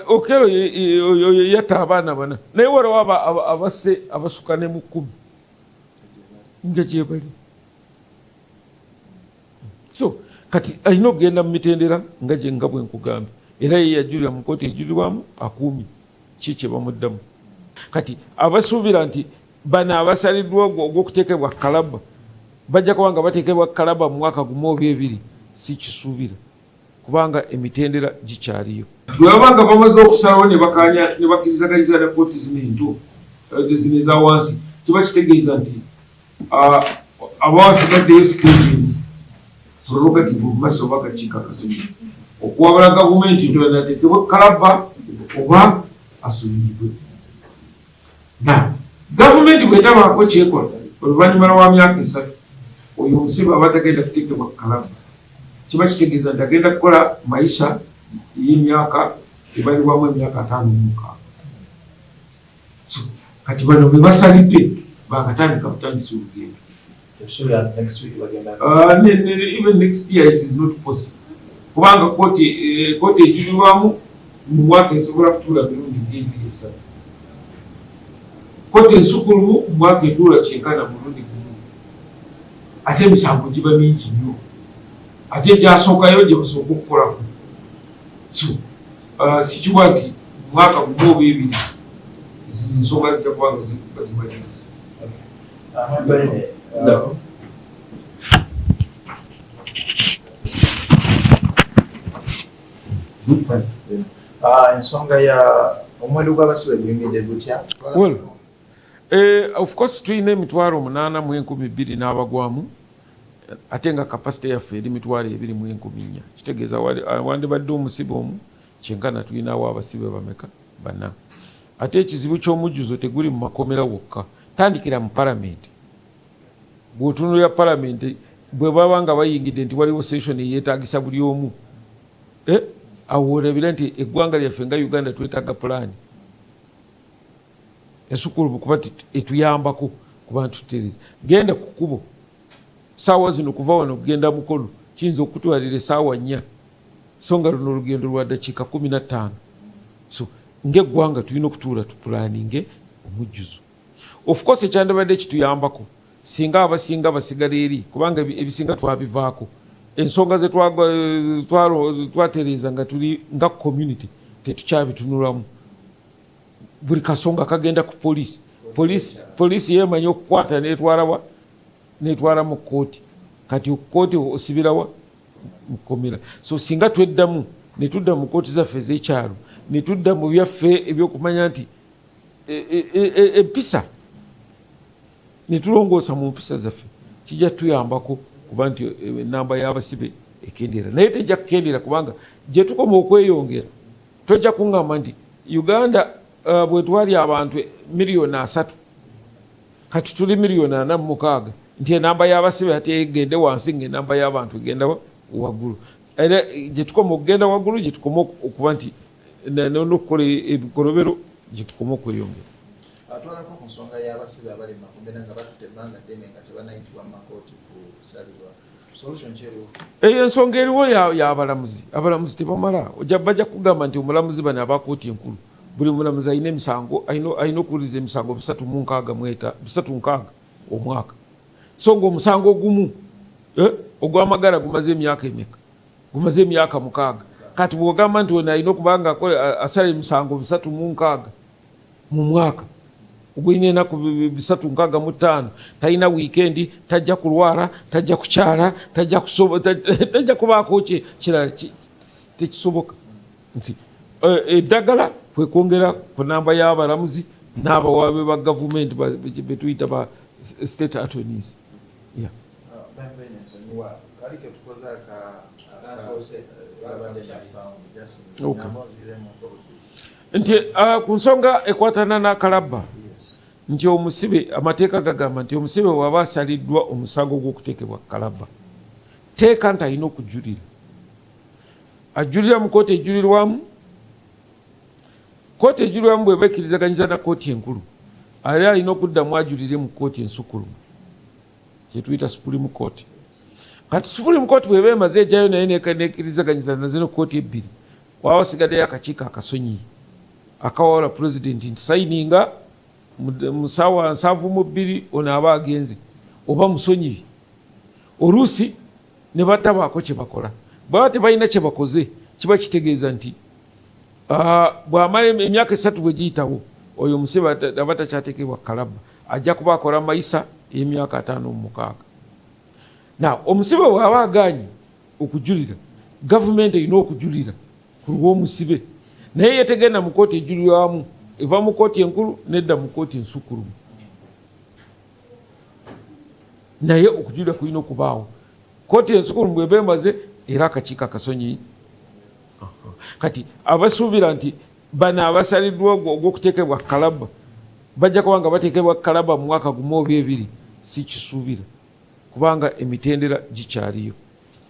Okello yatta abaana bana, naye waliwo abasse abasuka ne mu 10 nga gyebali. So kati alina okugenda mu mitendera nga gye nga bwe nkugambye, era ye yajulira mu kooti ejulirwamu akuumi ki kye bamuddamu. Kati abasuubira nti bano abasaliddwa ogw'okuteekebwa kalaba bajja kuba nga bateekebwa kalaba mu mwaka gumu oba ebiri, si kisuubira, kubanga emitendera gikyaliyo. Bwe baba nga bamaze okusalawo ne bakanya ne bakkirizaganyizza ne kkooti zino ento, zino eza wansi, kiba kitegeeza nti aba wasigaddeyo siteegi emu, prerogative of mercy, oba akakiiko akasonyiwa okuwabula gavumenti nti ono ateekebwe kalabba oba asonyiyibwe. Na gavumenti bw'etabaako kyekola oluvannyuma lwa myaka 3, oyo omusibe aba tagenda kuteekebwa kalabba. Kiba kitegeeza nti agenda kukola maisha y'emyaka ebalibwamu emyaka 56. So kati bano be basalidde bakatandika butandisi olugendo. Even next year it is not possible, kubanga kooti ejulirwamu mu mwaka esobola kutuula mirundi ng'ebiri esatu. Kooti ensukulumu mu mwaka etuula kyenkana mulundi gumu, ate emisango giba mingi nnyo, ate egyasookayo gye basooka okukolako. So sikiwa nti mwaka gumu oba ebiri zino ensonga zijja kuba nga bazimaliriza. Ensonga ya omuwendo gw'abasibe guyimiridde gutya? Well, of course tulina 802,000 n'abagwamu, ate nga capacity yaffe eri 24,000. Kitegeeza wandibadde omusibe omu kyenkana tulinawo abasibe bameka? Bana. Ate ekizibu ky'omujjuzo teguli mu makomera wokka, tandikira mu palamenti. Bw'otunulira palamenti, bwe baba nga bayingidde nti waliwo session eyeetagisa buli omu, awo olabira nti eggwanga lyaffe nga Uganda twetaaga pulaani ensukulumu, kuba etuyambako kuba ntutereeza. Genda ku kkubo saawa zino, kuva wano okugenda Mukono kiyinza okutwalira esaawa 4, so nga luno olugendo lwa dakiika 15. So ng'eggwanga tulina okutuula tupulaninge omujjuzo. Of course ekyandibadde kituyambako singa abasinga basigala eri, kubanga ebisinga twabivaako, ensonga ze twatereeza nga tuli nga community tetukyabitunulamu. Buli kasonga kagenda ku poliisi. Poliisi yemanyi okukwata netwalawa, netwala mu kkooti. Kati kooti osibirawa? Mukomera. So singa tweddamu netudda mu kooti zaffe ez'ekyalo, netudda mu byaffe ebyokumanya nti empisa, netulongoosa mu mpisa zaffe, kijja tuyambako kuba nti enamba y'abasibe ekendeera. Naye tejja kukendeera, kubanga gye tukoma okweyongera tojja kuŋŋamba nti Uganda bwe twali abantu miliyoni 30, kati tuli miliyoni 46, nti enamba y'abasibe ate egende wansi nga enamba y'abantu egenda waggulu. Era gye tukoma okugenda waggulu, gye tukoma okuba nti n'okukola ebikolobero, gye tukoma okweyongera. Atwalako ku nsonga y'abasibe abali mu makomera nga batutte ebbanga ddene nga tebanayitibwa mu makooti kusalirwa, solution kyeriwo? Eyo ensonga eriwo y'abalamuzi. Abalamuzi tebamala. Bajja kugamba nti omulamuzi, bano abakooti enkulu, buli mulamuzi alina emisango, alina okuwuliriza emisango 365, 360 omwaka, so nga omusango ogumu ogwamagala gumaze emyaka emeka? Gumaze emyaka 6. Kati bwogamba nti ono alina okuba nga asala emisango 360 mu mwaka ogulina enaku 365, talina wiikendi, tajja kulwala, tajja kukyala, tajja kubaako kirala, tekisoboka. Nti eddagala kwe kwongera ku namba y'abalamuzi n'abawaabe ba gavumenti betuyita ba state attorneys. Yeah. Kali ketukoze aka kabadde na sound just nyamba onziremu. Nti ku nsonga ekwatana n'akalabba, nti omusibe, amateeka gagamba nti omusibe bw'aba asaliddwa omusango gw'okuteekebwa kalabba, teeka nti alina okujulira, ajulira mu kooti ejulirwamu. Kooti ejulirwamu bw'eba ekkirizaganyiza na kooti enkulu, era alina okuddamu ajulire mu kooti ensukulumu kyetuyita Supreme Court. Kati Supreme Court bw'eba emaze ejayo naye nekkirizaganyiza nazino kooti ebbiri. Waba wasigaddeyo akakiiko akasonyiyi akawawula pulezidenti nti sayininga mu saawa 72, ono aba agenze oba musonyiyi. Oluusi ne batabaako kye bakola. Bwaba tebalina kye bakoze, kiba kitegeeza nti bw'amala emyaka 3 bwe giyitawo, oyo omusibe aba takyateekebwa kalabba, ajja kuba akola mayisa ey'emyaka 56. Na omusibe bw'aba agaanye okujulira, gavumenti erina okujulira ku lw'omusibe, naye ye tegenda mu kooti ejulirwamu, eva mu kooti enkulu nedda mu kooti ensukkulumu, naye okujulira kulina okubaawo. Kooti ensukkulumu bweba emaze, era akakiiko akasonyi. Kati abasuubira nti bano abasaliddwa ogw'okuteekebwa kalaba bajja kuba nga bateekebwa kalaba mu mwaka 1 oba 2, si kisuubira, kubanga emitendera gikyaliyo.